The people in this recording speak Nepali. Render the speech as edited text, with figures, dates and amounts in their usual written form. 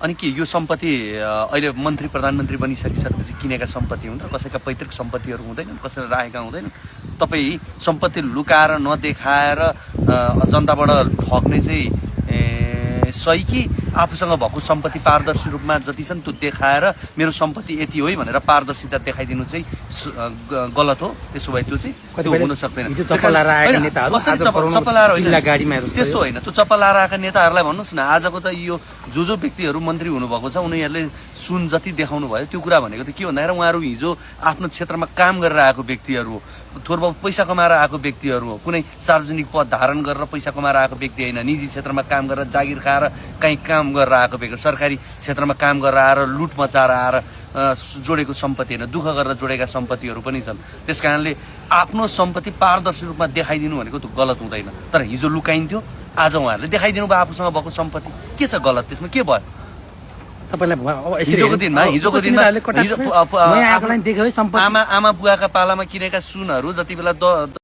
अनि के यो सम्पत्ति अहिले मन्त्री प्रधानमन्त्री बनिसकेपछि किनेका सम्पत्ति हुन् र कसैका पैतृक सम्पत्तिहरू हुँदैनन्, कसैले राखेका हुँदैनन्। तपाईँ सम्पत्ति लुकाएर नदेखाएर जनताबाट ठग्ने चाहिँ सही कि आफूसँग भएको सम्पत्ति पारदर्शी रूपमा जति छन् त्यो देखाएर मेरो सम्पत्ति यति हो है भनेर पारदर्शिता देखाइदिनु चाहिँ गलत हो? त्यसो भए त्यो चाहिँ त्यो हुन सक्दैन। त्यस्तो होइन, त्यो चप्पल लाएर आएका नेताहरूलाई भन्नुहोस् न, आजको त यो जो व्यक्तिहरू मन्त्री हुनुभएको छ उनीहरूले सुन जति देखाउनु भयो त्यो कुरा भनेको त के भन्दाखेरि उहाँहरू हिजो आफ्नो क्षेत्रमा काम गरेर आएको व्यक्तिहरू हो, थोरबहुत पैसा कमाएर आएको व्यक्तिहरू हो, कुनै सार्वजनिक पद धारण गरेर पैसा कमाएर आएको व्यक्ति होइन, निजी क्षेत्रमा काम गरेर जागिर खाएर कहीँ काम गरेर आएको व्यक्ति, सरकारी क्षेत्रमा काम गरेर आएर लुट मचाएर आएर जोडेको सम्पत्ति होइन, दुःख गरेर जोडेका सम्पत्तिहरू पनि छन्। त्यस कारणले आफ्नो सम्पत्ति पारदर्शी रूपमा देखाइदिनु भनेको त्यो गलत हुँदैन। तर हिजो लुकाइन्थ्यो, आज उहाँहरूले देखाइदिनु भयो आफूसँग भएको सम्पत्ति। के छ गलत त्यसमा? के भयो? हिजोको दिनमा आमा बुवाका पालामा किनेका सुनहरू जति बेला